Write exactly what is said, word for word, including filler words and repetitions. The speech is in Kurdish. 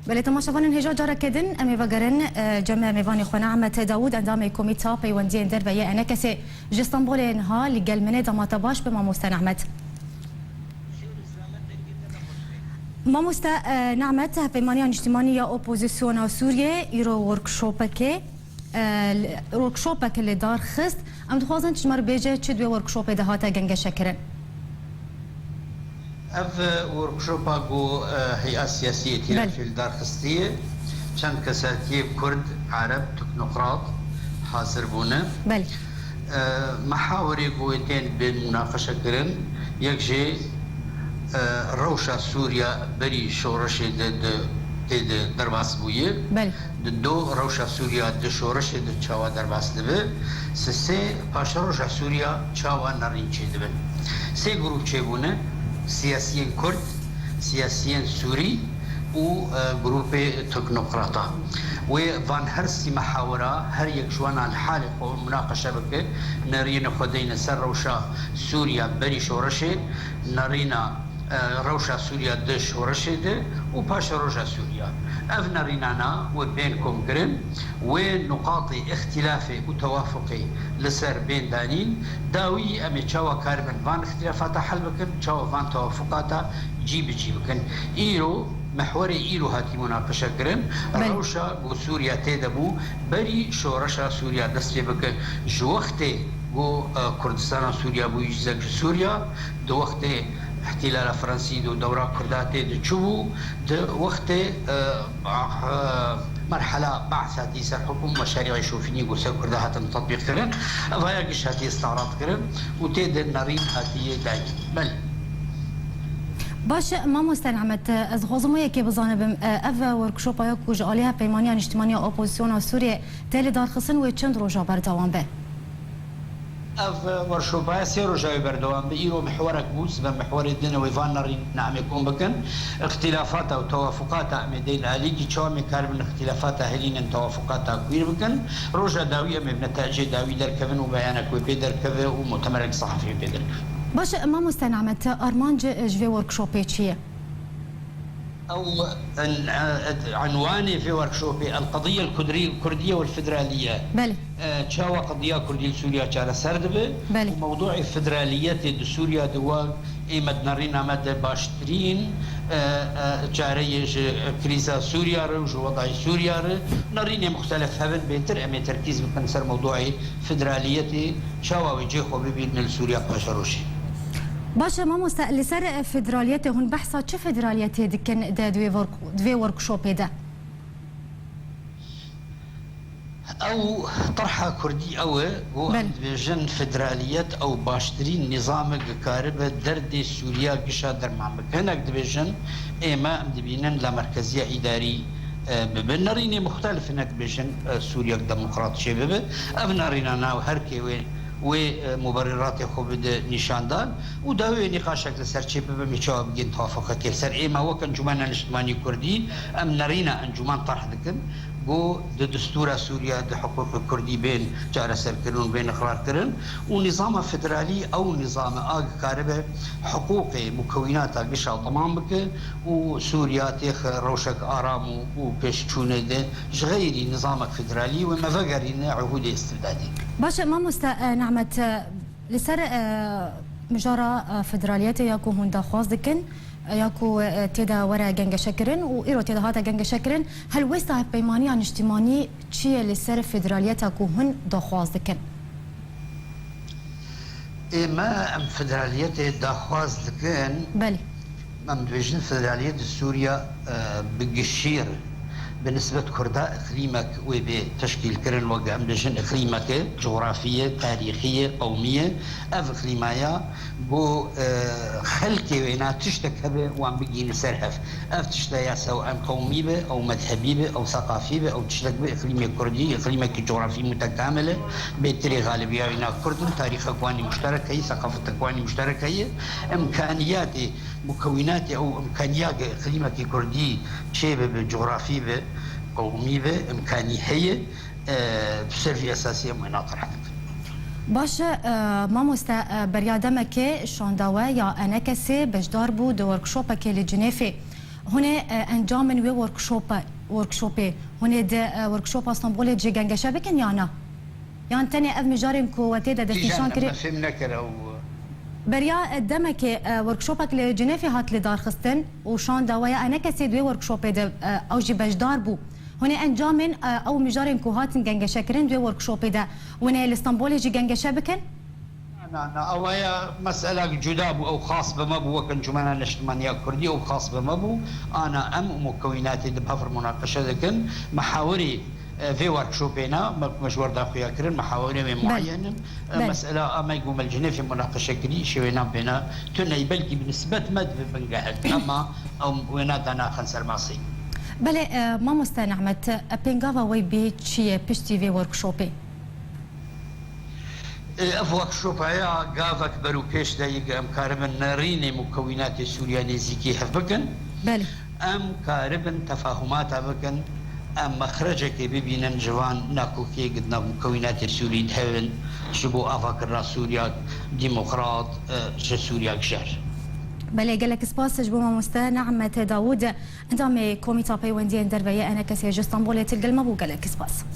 Belê, temaşevanên hêja careke din em ê vegerin, e, cem mêvanê xwe Nehmet Dawûd, endamê Komîta Peywendiyên Derve yê Enekesê ji Stenbolê niha li gel min e. Dema te baş be mamoste Nehmet. Mamoste, e, Nehmet, Hevpeymaniya Niştimanî ya Opozisyona Sûriyê îro workshopekê, e, li, workshopek li dar xist. Em dixwazin tu ji me re bêje çi di wê workshopê de hate gengeşekirin? Ev workshopa ku, e, Hey'a Siyasiyê Belê. Tîrafî li dar xistiye, çend kesatiyê Kurd, Ereb, teknokrat hazir bûne. Belê. E, mehawirê ku wê tên bên munaqeşe kirin, yek jê, e, rewşa Sûriya berî şoreşê de, de, tê de derbas bûye. Belê. Di do rewşa Sûriya di şoreşê de çawa derbas dibe, sisê paşeroja Sûriya çawa nerîn çêdibin. Sê grûp çêbûne, siyasiyên Kurd, siyasiyên Sûrî û, e, grûpê teknokrata. Wê van her sî mehawira her yek ji wana li halê xwe munaqeşe bike, nerînê xwe deyne ser rewşa Sûriya berî şoreşê, nerîna e, rewşa Sûriya di şoreşê de û paşeroja Sûriya. Ev nerînana wê bên komkirin, wê nuqatê îxtîlafê û tewafuqê li ser bên danîn, dawî em ê çawa karibin van îxtîlafata hel bikin, çawa van tewafuqata cî bi cî bikin. Îro, mehwerê îro hatî munaqeşe kirin, Belê. rewşa ku Sûriya tê de bû, berî şoreşa Sûriya dest pê bike. Ji wextê ku, e, Kurdistana Sûriya bûyî jizek ji Sûriya, di wextê îhtilala Fransî de û dewra Kurda tê de çûbû, di wextê, e, e, merhela Be'sa tî ser hukûm, meşarî'ê şofînî ku ser Kurda hatin tetbîq kirin, evaya giş hatiye îstî'rad kirin û tê de nerîn hatiye dayîn. Belê. Baş e, mamoste Nehmet, e, ez dixwazim wê yekê bizanibim, e, ev, e, workshopa ya ku ji alî Hevpeymaniya Niştimanî ya Opozisyona Sûriyê tê li dar xistin wê çend roja berdewam be? Ev workshopaya sê roja wê berdewam be. Îro mihwerek bû, sibe mihwerê din e, wê van nerîna em ê kom bikin. Îxtîlafata û tewafuqata em ê deyn alîkî, çawa em ê karibin îxtîlafata helînin tewafuqata kwîr bikin. Roja dawî em ê bi netecê dawî derkevin û beyanek wê pê derkeve û mutemerek sehafî wê pê derkeve. Baş e, mamoste Nehmet, armanc ji vê workshopê çi ye? Ew, en, e, enwanê vê workshopê, El-Qediye El-Kudri-, Kurdiye wel-Federaliye. Belê. E, çawa qediya Kurdî li Sûriya çareser dibe Belê. û mewdûê federaliyetê di Sûriya de wek ê me di nerîna me de baştirîn, e, e, çareyê ji krîza Sûriya re û ji wedayê Sûriya re nerînê muxtelef hebin, bêtir em ê terkîz bikin ser mewdûê federaliyetê, çawa wê cê xwe bibînin li Sûriya paşerojê. Baş e mamoste, li ser, e, federaliyetê hûn behsa çi federaliyetê dikin de di wê work-, di vê workshopê de? Ew terha Kurdî ew e, ku em Belê. dibêjin federaliyet ew baştirîn nîzam e ku karibe derdê Sûriya gişa derman bike. Hinek dibêjin ê me em dibînin lamerkeziya îdarî, e, bibe. Nerînê muxtelif hinek dibêjin, e, Sûriyek demokrat çêbibe. Ev nerîna nav her kê wê, wê, e, muberîratê xwe bide nîşandan û dawê wê nîqaşek li ser çêbibe, em ê çawa bigihên tewafuqekê li ser. Ê me wek Encûmena Niştimanî Kurdî, em nerîna encûman terh dikin. Ku di destûra Sûriya, di hiqûqê Kurdî bên çareserkirin û bên iqrarkirin û nîzama federalî ew nîzam e a karibe hiqûqê mukewînata gişa temam bike û Sûriya têxe rewşek aram û, û pêşçûnê de ji xeyrî nîzamek federalî wê me vegerîne ihûdê îstibdadê. Baş e, mamoste, e, Nehmet, e, Li ser, e, mijara, e, federaliyetê ya ku hûn daxwaz dikin, e, ya ku, e, tê de were gengeşekirin û îro tê de hate gengeşekirin, helwêsta hevpeymaniya niştimanî çi ye li ser federaliyeta ku hûn daxwaz dikin? Ê me em federaliyetê daxwaz dikin. Belê. Em dibêjin federaliyet di Sûriya, e, bi gişî re bi nisbet Kurda iqlîmek wê bê teşkîlkirin, wek em dibêjin iqlîmeke cografî ye, tarîxî ye, qewmî ye. Ev iqlîma ya ku, e, xelkê wêna tiştek hebe wan bigihîne ser hev. Ev tişta ya sew em qewmî be, ew medhebî be, ew seqafî be, ew tiştek be, iqlîmê Kurdî, iqlîmekî cografî mutekamil e. Bêtirê xalibiya wêna Kurd in, tarîxek wan î muşterek heye, seqafetek wan î muşterek heye. Îmkaniyatê mukewînatê ew îmkaniyake îqlîmekî kurdî çêbibe, cografî be, qewmî be, îmkanî heye, e, bi ser vî esasî em wêna terh dikin. Baş e, e, mamoste, e, beriya demekê şanda we ya Enekesê beşdar bû di workshopekê li Cinêfê. Hûn ê, e, encamên wê workshop-, workshopê, hûn ê di, e, workshopa Stenbolê jî gengeşe bikin ya na? Yan tenê ev mijarên ku we tê de destnîşan kirî? Me fêm nekir ew. Beriya, e, demekê, e, workshopek li Cinêfê hat lidarxistin û şanda we ya enekesê di wê workshopê de, e, ew jî beşdar bû. Hûn ê encamên, e, ew mijarên ku hatin gengeşekirin di wê workshopê de, hûn ê li Stenbolê jî gengeşe bikin? Na, na, ew ya meselek cuda bû, ew xas bi me bû, wek Encûmena Neştimaniya Kurdî, ew xas bi me bû. Ana em û mukewînatê di hev re munaqeşe dikin. Mihawirê, e, vê workshopê ne, me, me ji we re daxuya kirin, mihawirê wê Belê. mueyen in. E, Belê. Mesela a me ku me li Cinêfê munaqeşe kirî, îşê wê nan pê ne tune ye, belkî bi nisbet me dibe bingehek, ema ew wê ne danaxin ser masê. Belê, e, mamoste Nehmet, e, pêngava we bê çi ye piştî vê workshopê? Ev workshopaya gavek berûpêş de yek em karibin nerînê mukewînatê Sûriya nêzîkî hev bikin. Belê. Em karibin tefahumata bikin, em mexrecekê bibînin ji van nakokiyê ku di nav mukewînatê Sûrî de hevin ji bo avakirina Sûriya demokrat, e, ji Sûriya gijer. Belê, gelek spas ji bo mamoste Nehmet Dawûd, endamê Komîta Peywendiyên Derve yê Enekesê ji Stenbolê, tu li gel me bû, gelek spas.